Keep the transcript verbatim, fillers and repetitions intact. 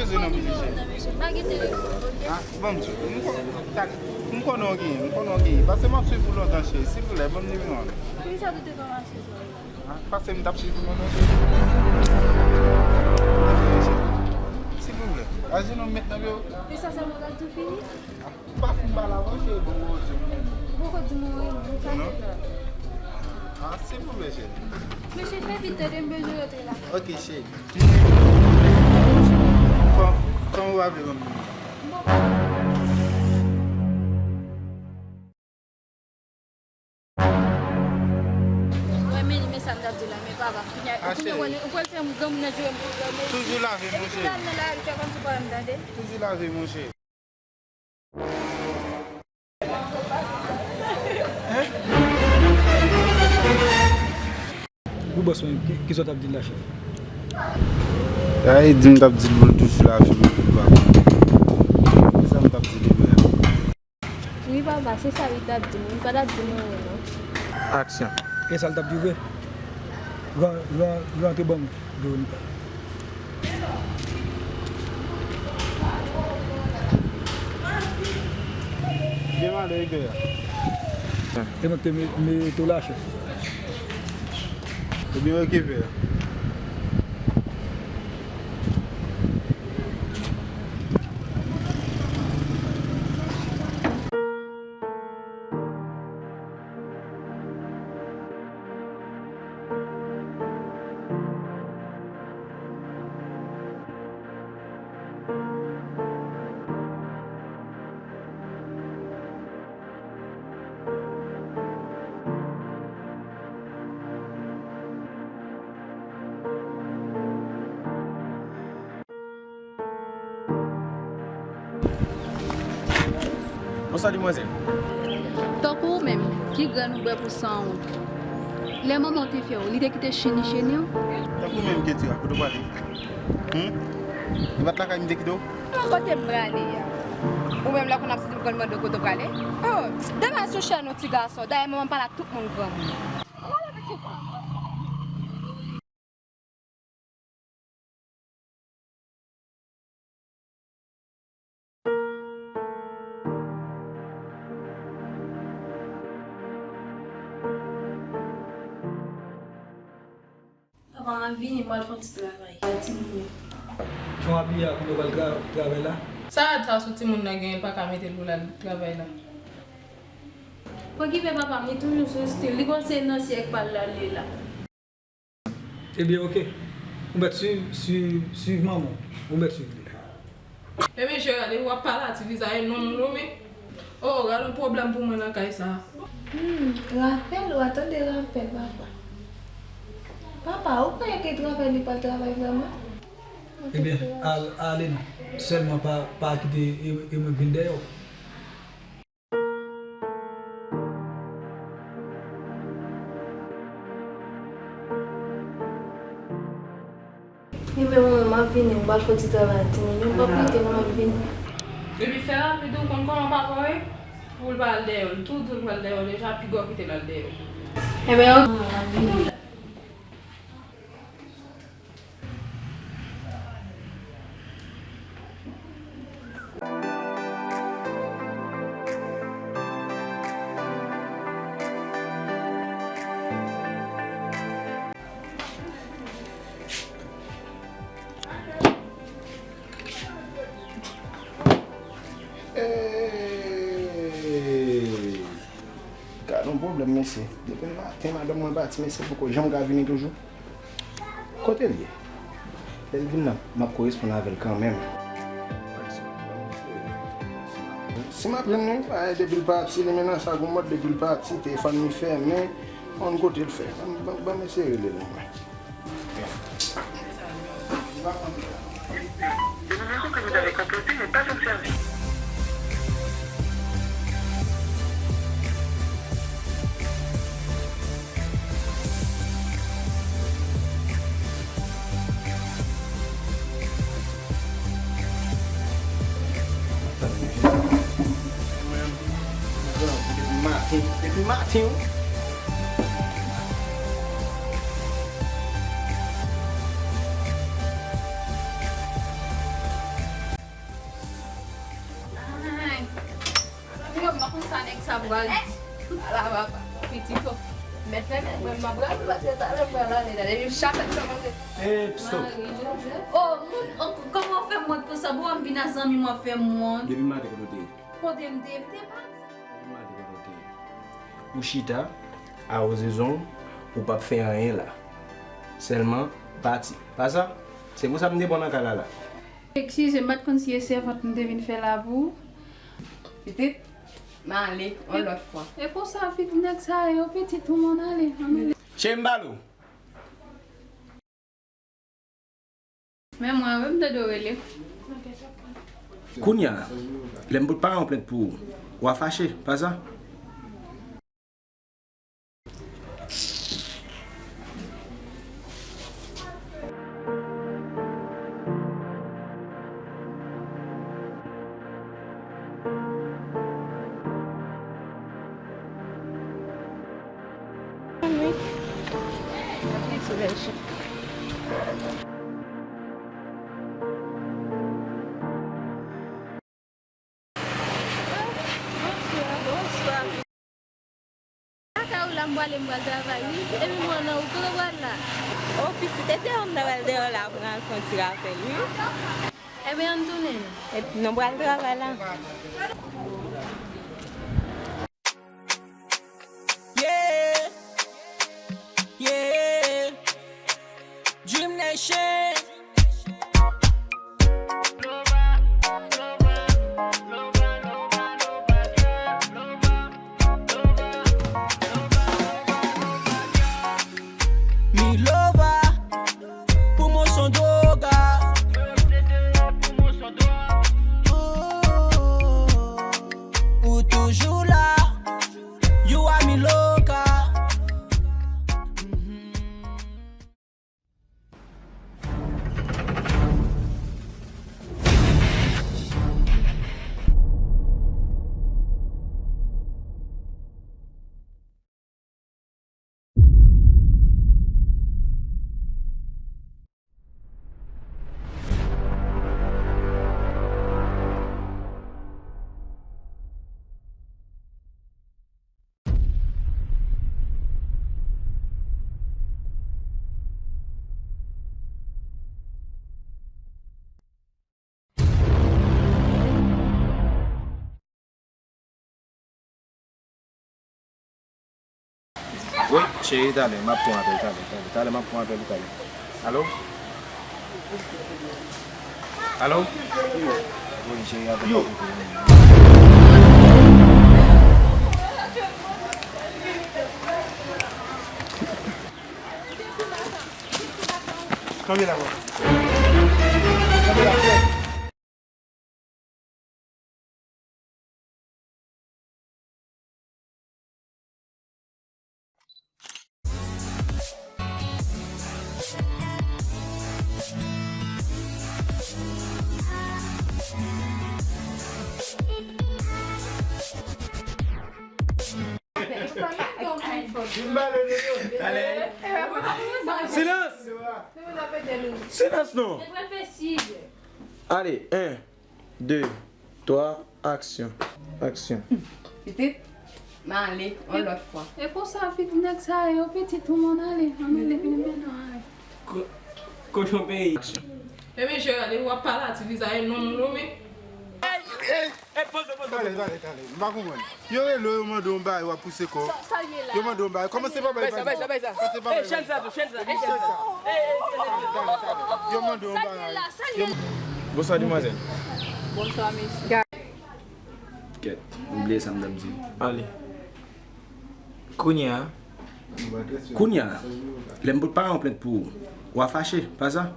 Poze non, mesye. Non, mesye, pa gen telefòn, oke? Ah, ban m di w. M kon-, gade, m konnen w genyen, m konnen w genyen. Paske m ap swiv ou lontan, cheri. Silvouplè, ban m nimewo w. Poukisa tout enfòmasyon sa yo la? Ah, paske m t ap swiv ou lontan, cheri. Silvouplè, ajenou m met nan pye w. E sa sèlman w t ap di w fini? Ah, m pa fin pale avè w, cheri, bon, bon, bon. Ou poko di m ou renmen m, sa fè la. Ah, silvouplè, cheri. Mesye, fè vit, tande, m bezwen rantre la. Oke, cheri. Kòman, kòman w ap vle ban m? Wè, men li, men sa m t ap di la, men papa. Kounye a, ou konnen, ou pral fè m granmoun nan jwe m pou granmoun. Toujou lave, monchè. Epi kounye a m nan lari, fè kòmsi w pa wè m, tande. Toujou lave, monchè. Pou bòs mwen, ki, ki sa w t ap di l la, chèf? Sa e di m t ap di l pou l toujou lave men pou l pa pran. Se sa m t ap di li vre. Wi, papa, se sa li t ap di m. Li pa t ap di m anyen, non. Aksyon. E sa l t ap di w vre? Ran-, ran-, rantre ban m, Veronica. Byen pale, Egbe. E mwen ki te me-, mete w la, chèf. Ebyen, okipe. Bonswa, demwazèl. Tankou ou menm, ki grenn ou bwè pou san wont? Lè manman w te fè w, li te kite cheni cheni w? Tankou ou menm, Ketira, kote w prale? Hum? E pa t lakay m te kite w? Mwen kote m prale a? Ou menm la konn ap santi m konn mande w kote w prale? Oh, demwazèl sou chèn ou ti gason. Dayè manman m pale ak tout moun granmoun. Papa, m ap vini, m pral fè yon ti travay. Al timoun yo. Jan w abiye a, kounye w pral tra-, travay la? Sa rad sa sou timoun nan genyen, l pa ka mete l pou l al travay la. Okipe papa m, li toujou sou stil. Li panse nan syèk pa l la l ye la. Ebyen, oke. Ou mèt swiv, swiv, swiv manman w. Ou mèt swiv li. Ebyen, Gerald, epi w ap pale a ti fi sa, e non moun ou men. Oh, gade yon pwoblèm pou mwen nan kay sa. Hmm, rapèl, w a tande rapèl, papa. Papa, ou kwè ke rapèl li pral travay vrèman? Ebyen, al, ale non. Sèlman pa, pa kite e, e mwen vin dèyè w. Ebyen, manman, m ap vini, m pral fè ti travay ak timoun yo, m p ap rete non, m ap vini. Epi fè rapid, ou konn kòman papa w ye? Pou l pa al dèyè w, li tou di l pral dèyè w deja, piga w kite l al dèyè w. Ebyen, ok, manman, m ap vini. Ey! Gad yon pwoblèm, mesye. Depi maten, madanm mwen pati, mesye poko janm ka vini toujou. Kote l ye? Lè l vin nan, m ap koresponn avè l kanmenm. Si m ap jwenn li, depi l pati, li mennen sa gon mòd, depi l pati, telefòn li fèmen, yon kote l fè. Ban, ban, ban m eseye rele l. Le numéro que vous avez composé n'est pas en service. Depi maten, depi maten, wi. Pral di, ala papa, pitit o. Mèt fèmen, mwen m ap rale, paske talè m pral ale la, depi m chapèt kòmanse. Eh, stop. Mari, Jojo. Oh, moun, oh, kòman w fè m wont konsa? Bon, m vin a zanmi m w ap fè m wont. Depi maten kote w te ye? Kote m te ye? M te pati. Depi maten kote w te ye? Ou chita, awoze zong, ou p ap fè anyen la. Sèlman, pati. Pa sa? Se pou sa m te pran nan kay la la. Eskize, m pa t konn si e sèvant m te vin fè la pou ou. Pitit, m ale yon lòt fwa. E konsa, pitit nèg sa yo, pitit ou, m ann ale, ann ale. Cheri, m pale w. Men mwen, wi, m tande w rele. Kounye a, lè m pot paran yon plent pou ou, w a fache, pa sa? Lakay ou la m prale, m pral travay, wi. Epi mwen nan wout, kote w pral la? O pitit, e deyò m ta pral deyò la pou n al fè yon ti rapèl, wi. Ebyen, ann tounen. Epi nou pral travay la. Yeah, yeah. Dream Nation. Milova, pou mwen se yon droga. Ou, ou toujou la. You are mi loca. Wi, cheri, talè, m ap pran apèl, talè, talè, talè, m ap pran apèl, talè. Alo? Alo? Wi, cheri, apèl la koupe. Kanpe la, bro. Kanpe la, frè. Silans! Silans non! Ale, en, de, twa, aksyon. Aksyon. Pitit, m ale yon lòt fwa. E konsa, pitit nèg sa yo, pitit ou, m ann ale, ann ale, vin men non, ale. Ko-, kochon peyi. Aksyon. Ebyen, Gerard, depi w ap pale a ti fi sa, e non moun ou, men. Ey, ey, ey, poze, poze. Talè, talè, talè. M pa konprann. Yo rele w, yo mande w yon bagay, w ap pouse kò w. Yo mande w yon bagay. Kòman se pa bay sa, bay sa, bay sa. Kòman se pa bay sa. Ey, chèn sa tou, chèn sa, ey, chèn sa. Ey, ey, ey, ey. Yo mande w yon bagay. Bonswa, demwazèl. Bonswa, mesye. Kèt, m bliye sa m t ap di. Ale. Kounye a. Kounye a, lè m pot paran yon plent pou ou, w a fache, pa sa?